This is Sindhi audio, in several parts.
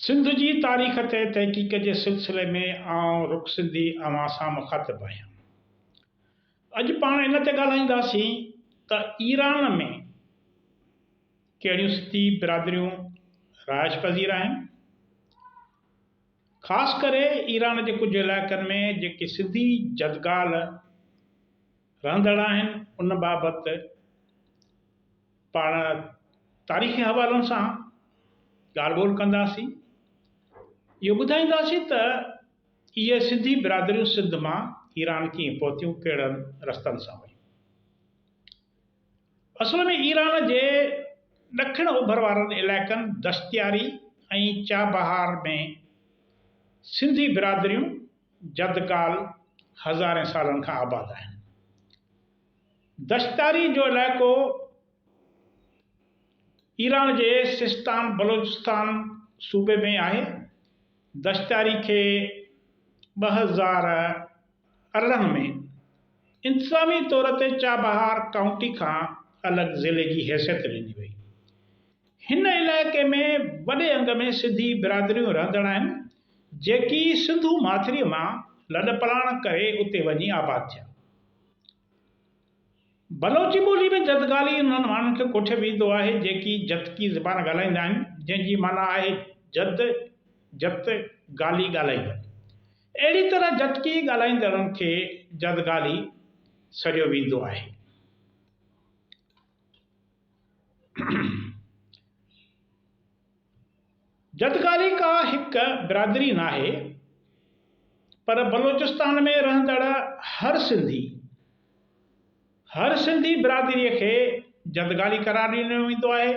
سنڌ جي تاريخ تي تحقيق جي سلسلي ۾ آئون رڪ سنڌي اوهان سان مخاطب آهيان. اڄ پاڻ ان تي ڳالهائينداسين ته ايران ۾ ڪهڙيون سنڌي برادريون رهائش پذير آهن. خاص ڪري ايران جي ڪجهه علائقن ۾ جيڪي سنڌي جدگال رهندڙ آهن ان بابت پاڻ تاريخي حوالن سان ڳالهه ٻولهه ڪنداسين. اهو ٻڌائينداسين ته اهي سنڌي برادريون سنڌ مان ايران ڪيئن پهتيون، ڪهڙن رستن سان ويون. اصل ۾ ايران جي ڏکڻ اوڀر وارن علائقن دشتياري ۽ چابهار ۾ سنڌي برادريون جدڪال هزارين سالن کان آباد آهن. دشتاري جو علائقو ايران جي سيستان بلوچستان صوبي ۾ آهي. دشتاري کي 2018 ۾ انتظامي طور تي چابهار ڪائونٽي کان الڳ ضلعي جي حيثيت ڏني وئي. هن علائقي ۾ وڏي انگ ۾ سنڌي برادريون رهندڙ آهن، جيڪي سنڌو ماٿريء مان لڏپلاڻ ڪري اتي وڃي آباد ٿيا. بلوچي ٻولي ۾ جدگالي انهن ماڻهن کي ڪوٺيو ويندو آهي جيڪي جتڪي زبان ڳالهائيندا آهن، جنهن جي معنيٰ آهي جد، جت، گالي ڳالهائيندڙ. اهڙي طرح جتڪي ڳالهائيندڙن کي جدگالي سڏيو ويندو آهي. جدگالي ڪا هڪ برادري ناهي پر بلوچستان ۾ رهندڙ هر سنڌي هر سنڌي برادري کي جدگالي قرار ڏنو ويندو آهي.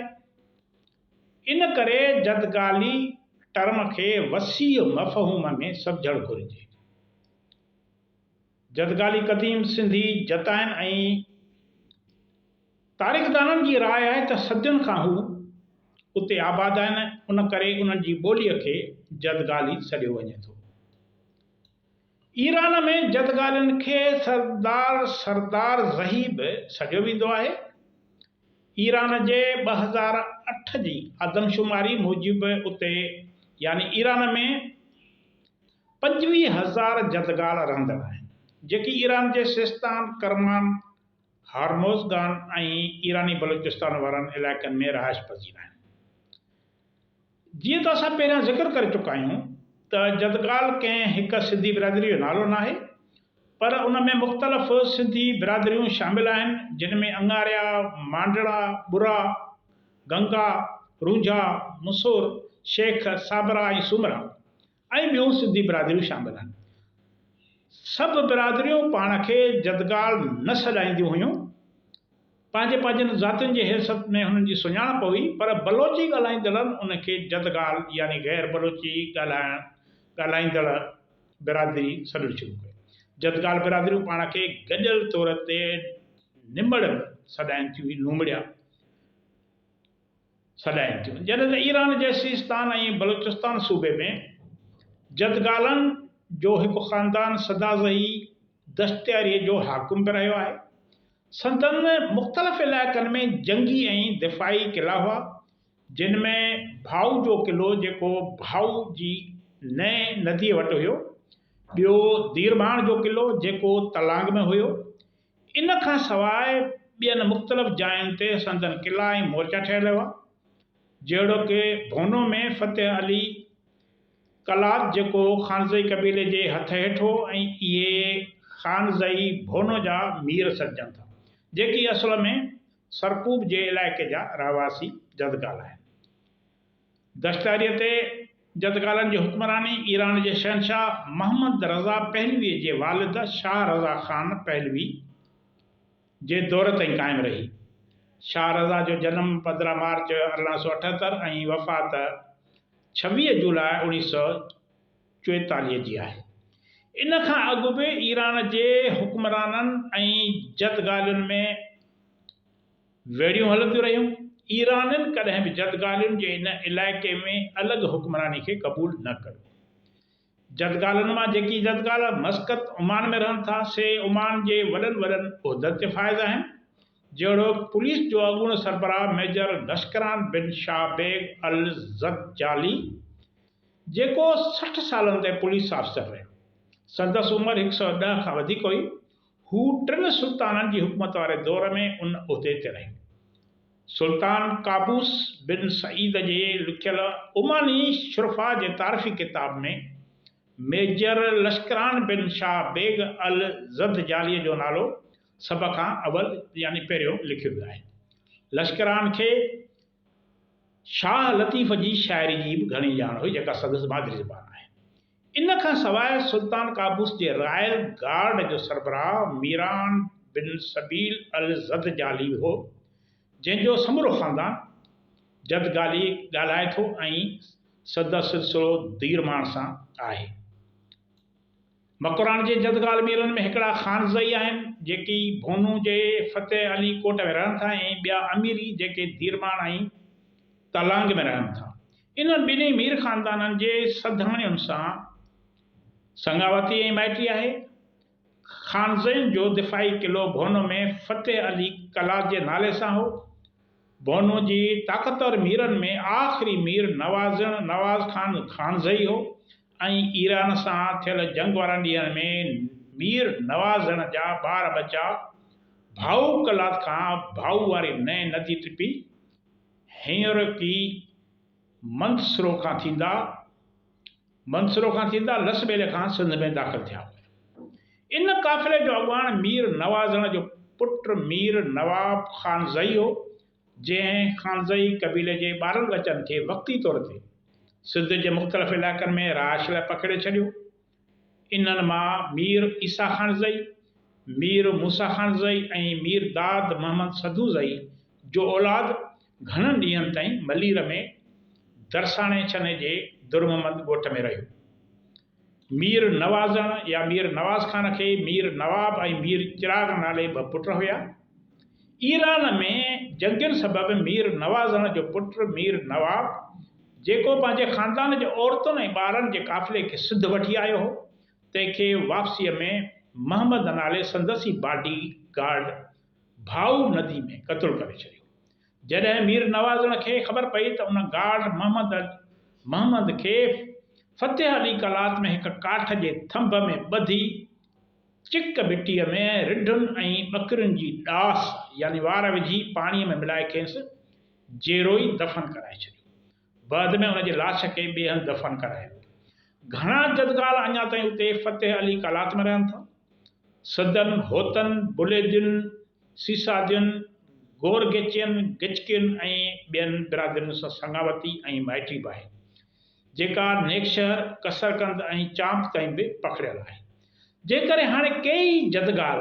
ان ڪري جدگالي ٽرم کي وسيع مفهوم ۾ سمجهڻ گهرجي. جدگالي قديم سنڌي جت آهن ۽ تاريخدانن جي راء آهي ته صدين کان هو اتي آباد آهن، ان ڪري انهن جي ٻوليء کي جدگالي سڏيو وڃي ٿو. ايران ۾ جدگالين کي سردار سردار زهي به سڏيو ويندو آهي. ايران جي 2008 جي آدمشماري موجب اتي يعني ايران ۾ 25 هزار جدگال رهندڙ آهن، جيڪي ايران جي سيستان، ڪرمان، هارموزگان ۽ ايراني بلوچستان وارن علائقن ۾ رهائش پذير آهن. جيئن ته اسان پهريان ذڪر ڪري چڪا آهيون ته جدگال ڪنهن هڪ سنڌي برادري جو نالو ناهي پر ان ۾ مختلف سنڌي برادريون شامل آهن جن ۾ اڱاريا، مانڊڙا، ٻرا، گنگا، رونجها، مسور، شيخ، صابرا ۽ سومرا ۽ ٻيون سنڌي برادريون شامل آهن. سڀ برادريون پاڻ کي جدگال نه سڏائينديون هيون. پنهنجي پنهنجين ذاتين جي حيثيت ۾ هنن جي سڃاڻپ هئي، پر بلوچي ڳالهائيندڙن ان کي جدگال يعني غير بلوچي ڳالهائڻ ڳالهائيندڙ برادري سڏڻ شروع ڪيو. جدگال برادريون پاڻ کي گڏيل طور تي نمڙ به سڏائين ٿيون نومڙيا. سڏائين ٿيون. جڏهن ته ايران جي سيستان ۽ بلوچستان صوبي ۾ جدگالن جو هڪ خاندان سدازئي دشتياريء جو حاڪم به رهيو آهي. سندن مختلف علائقن ۾ جنگي ۽ دفاعي قلعا هئا، جن ۾ ڀائو جو قلعو جيڪو ڀائو جي نئين نديء وٽ هيو، ٻيو ديرڀاڻ جو قلعو جيڪو تلانگ ۾ هيو، ان کان سواء ٻين مختلف جاين تي سندن قلعا ۽ مورچا ٺهيل هئا، جهڙوڪ ڀونو ۾ فتح علي قلات جيڪو خانزئي قبيلي جي هٿ هيٺ هو ۽ اهي خانزئي ڀونو جا مير سڏجن ٿا، جيڪي اصل ۾ سرڪوب جي علائقي جا رهواسي جدگال آهن. دشتاريء تي جدگالن جي حڪمراني ايران جي شهنشاهه محمد رضا پهلويء جي والد شاهه رضا خان پهلوي جي دور تائين قائم رهي. شاهه رضا جو جنم 15 مارچ 1878 ۽ وفات 26 جولاء 1944 جي آهي. ان کان اڳ به ايران جي حڪمرانن ۽ جدگالين ۾ ويڙهيون هلنديون رهيون. ايرانين ڪڏهن به جدگالين جي ان علائقي ۾ الڳ حڪمراني کي قبول نه ڪيو. جدگالن مان جيڪي جدگال مسقط، عمان ۾ رهن ٿا، سي عمان جي وڏن وڏن عهدن تي فائز آهن، جهڙوڪ پوليس جو اڳوڻو سربراهه ميجر لشڪران بن شاهه بيگ الزدجالي. جيڪو 60 سالن تائين پوليس آفيسر رهيو. سندس عمر 110 کان وڌيڪ هئي. هو ٽن سلطانن جي حڪومت واري دور ۾ ان عهدي تي رهيو. سلطان قابوس بن سعيد جي لکيل عماني شرفاء جي تعارفي ڪتاب ۾ ميجر لشڪران بن شاهه بيگ الزدجاليء جو نالو سڀ کان اول يعني پهريون لکيو ويو آهي. لشڪران کي شاهه لطيف جي شاعري جي به گهڻي ڄاڻ هئي جيڪا سندس مادري زبان آهي. ان کان سواء سلطان قابوس جي رائل گارڊ جو سربراهه ميران بن سبيل الزدجالي هو، جنهن جو سمورو خاندان جدگالي ڳالهائي ٿو ۽ سندس سلسلو ديرماڻ سان آهي. مڪران جي جدگال ميرن ۾ هڪڙا خانزئي آهن، جيڪي ڀونو جي فتح علي ڪوٽ ۾ رهن ٿا ۽ ٻيا اميري جيڪي ديرماڻ ۽ تلانگ ۾ رهن ٿا. انهن ٻنهي مير خاندانن جي سڌاڻين سان سڱاوتي ۽ مائٽي آهي. خانزين جو دفاعي قلعو ڀونو ۾ فتح علي قلات جي نالي سان هو. ڀونو جي طاقتور ميرن ۾ آخري مير نوازڻ نواز خان خانزئي هو ۽ ايران سان ٿيل جنگ وارن ڏينهن ۾ مير نوازڻ جا ٻار ٻچا ڀائو قلات کان ڀائو واري نئين ندي ٽپي هينئر ڪي منڌسرو کان ٿيندا منڌسرو کان ٿيندا لس ٻيلي کان سنڌ ۾ داخل ٿيا. ان قافلي جو اڳواڻ مير نوازڻ جو پٽ مير نواب خانزئي هو، جنهن خانزئي قبيلي جي ٻارن ٻچن کي وقتي طور تي سنڌ جي مختلف علائقن ۾ رهائش لاء پکيڙي ڇڏيو. انهن مان مير عيسيٰ خانزئي، مير موسيٰ خانزئي ۽ مير داد محمد سدوزئي جو اولاد گهڻن ڏينهن تائين ملير ۾ درساڻي ڇني جي درمحمد ڳوٺ ۾ رهيو. مير نوازڻ يا مير نواز خان کي مير نواب ۽ مير چراغ نالي ٻه پٽ هيا. ايران ۾ جنگين سبب مير نوازڻ جو پٽ مير نواب، جيڪو پنهنجي خاندان جي عورتن ۽ ٻارن جي قافلي کي سنڌ وٺي آيو هو، تنهن کي واپسيء ۾ محمد نالي سندس ئي باڊي گارڊ ڀائو ندي ۾ قتل ڪري ڇڏيو. جڏهن مير نوازڻ کي خبر پئي ته ان گارڊ محمد محمد کي فتح علي قلات ۾ هڪ ڪاٺ جي ٿنڀ ۾ ٻڌي چڪ مٽيء ۾ رڍن ۽ ٻڪرين جي ڏاس يعني وار وجهي پاڻيء ۾ ملائي کيس جيئرو ئي دفن ڪرائي ڇڏيو. بعد ۾ ان جي لاش کي ٻئي هنڌ دفن ڪرايو ويو. گهڻا جدگال اڃا تائين اتي فتح علي قلات ۾ رهن ٿا. سدن، هوتن، بليدين، سيسادين، گورگيچين، گچڪين ۽ ٻين برادرين سان سڱاوتي ۽ مائٽي به آهي. جيڪا نيڪشهر، قصرقند ۽ چانپ تائين به پکڙيل آهي. جنهن ڪري هاڻي ڪيئي جدگال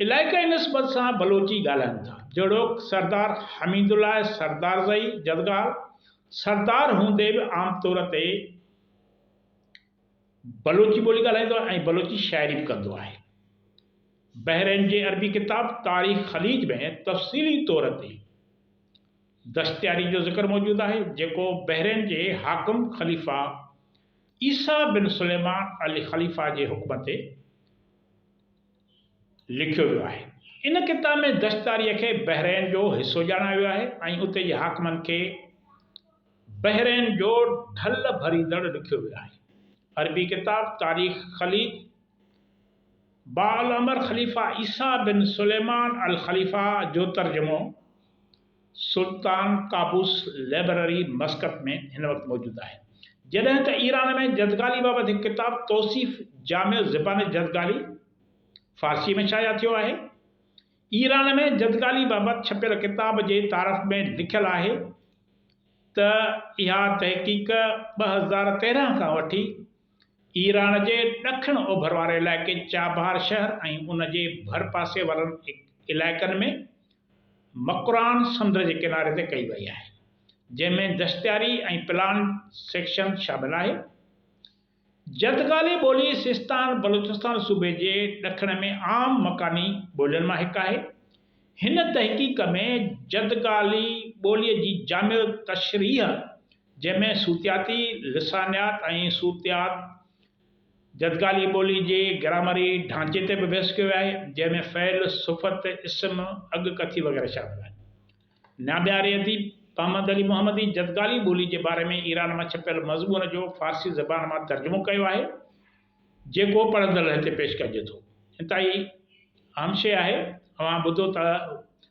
علائقائي نسبت سان بلوچي ڳالهائين ٿا، جهڙوڪ سردار حميد الله سردارزئي جدگال، سردار هوندي به عام طور تي بلوچي ٻولي ڳالهائيندو آهي ۽ بلوچي شاعري به ڪندو آهي. بحرين جي عربي ڪتاب تاريخ خليج ۾ تفصيلي طور تي دشتياري جو ذڪر موجود آهي، جيڪو بحرين جي حاڪم خليفه عيسيٰ بن سليمان الخليفه جي حڪم تي لکيو ويو آهي. ان ڪتاب ۾ دشتاريء کي بحرين جو حصو ڄاڻايو ويو آهي ۽ اتي جي حاڪمن کي بحرين جو ڍل ڀريندڙ لکيو ويو آهي. عربي ڪتاب تاريخ خليج باالامر خليفه عيسيٰ بن سليمان الخليفه جو ترجمو سلطان قابوس لئبرري مسقط ۾ هن وقت موجود آهي. جڏهن ته ايران ۾ جدگالي بابت هڪ ڪتاب توصيف جامع زبان جدگالي فارسيء ۾ شايع ٿيو آهي. ايران ۾ جدگالي بابت ڇپيل ڪتاب جي تعارف ۾ لکيل آهي ته اها تحقيق 2013 کان وٺي ايران جي ڏکڻ اوڀر واري علائقي چابهار شهر ۽ ان جي ڀرپاسي وارن علائقن ۾ مڪران سمنڊ جي ڪناري تي ڪئي وئي آهي، جنهن ۾ دشتياري ۽ پلان سيڪشن شامل آهي. جدگالي ٻولي سيستان بلوچستان صوبي جي ڏکڻ ۾ عام مڪاني ٻولين مان هڪ آهي. هن تحقيق ۾ جدگالي ٻوليء جي جامع تشريح جنهن ۾ صوتياتي لسانيات ۽ صوتيات، جدگالي ٻولي جي گرامري ڍانچي تي به بحث ڪيو ويو آهي، جنهن ۾ فعل، صفت، اسم، اڳڪٿي وغيره شامل آهن. نامياري اديب محمد علي محمدي جدگالي ٻولي جي باري ۾ ايران مان ڇپيل مضمون جو فارسي زبان مان ترجمو ڪيو آهي، جيڪو پڙهندڙن هتي پيش ڪجي ٿو. انتهائي اهم شيء آهي. اوهان ٻڌو ته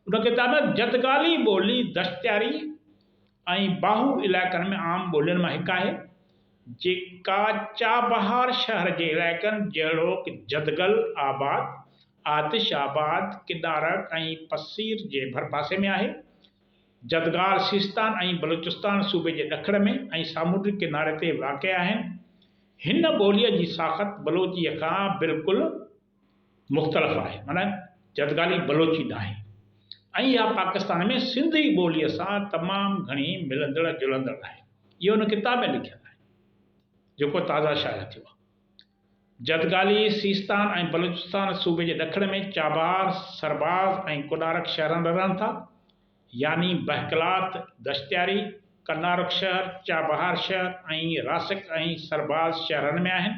ان ڪتاب ۾ جدگالي ٻولي دشتياري ۽ باهو علائقن ۾ عام ٻولين مان هڪ آهي، جيڪا چابهار شهر جي علائقن جهڙوڪ جدگل آباد، آتش آباد، ڪنارڪ ۽ پسير جي ڀرپاسي ۾ آهي. جدگال سيستان ۽ بلوچستان صوبي جي ڏکڻ ۾ ۽ سامونڊي ڪناري تي واقع آهن. هن ٻوليء جي ساخت بلوچيء کان بلڪل مختلف آهي، معنيٰ جدگالي بلوچي ناهي ۽ اها پاڪستان ۾ سنڌي ٻوليء سان تمام گهڻي ملندڙ جلندڙ آهي. اهو ان ڪتاب ۾ لکيل آهي، جيڪو تازه شايع ٿيو آهي. جدگالي، سيستان ۽ بلوچستان صوبي جي ڏکڻ ۾ چابهار، سرباز ۽ ڪنارڪ شهرن ۾ رهن ٿا، يعني بهقلات، دشتياري، ڪنارڪ شهر، چابهار شهر ۽ راسڪ ۽ سرباز شهرن ۾ آهن.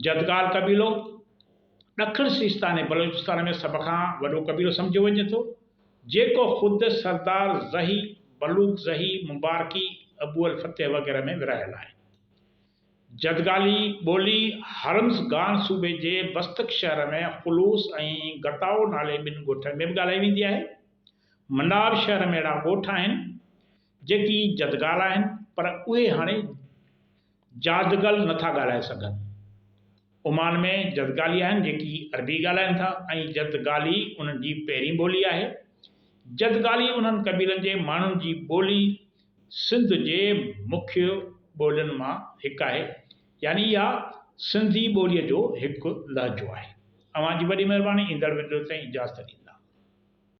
جدگال قبيلو، ڏکڻ سيستان ۽ بلوچستان ۾ سڀ کان وڏو قبيلو سمجهيو وڃي ٿو، جيڪو خود سردار زهي، بلوڪ زهي، مبارڪي، ابو الفتح وغيره ۾ ورهايل آهي. جدگالي ٻولي هرمزگان صوبي جي بستڪ شهر ۾ خلوص ۽ گتائو نالي ٻن ڳوٺن ۾ به ڳالهائي ويندي آهي. مناب شهر ۾ اهڙا ڳوٺ آهن، جيڪي جدگال آهن، پر اهي هاڻي جادگل نه ٿا ڳالهائي سگهن. عمان ۾ جدگالي آهن، جيڪي عربي ڳالهائين ٿا ۽ جدگالي انهن جي پهرين ٻولي آهي. جدگالي انهن قبيلن جي ماڻهن جي ٻولي سنڌ جي مکيه ٻولين مان هڪ آهي، يعني اها سنڌي ٻوليء جو هڪ لهجو آهي. اوهان جي وڏي مهرباني، ايندڙ وڊيو تائين اجازت ڏيندا.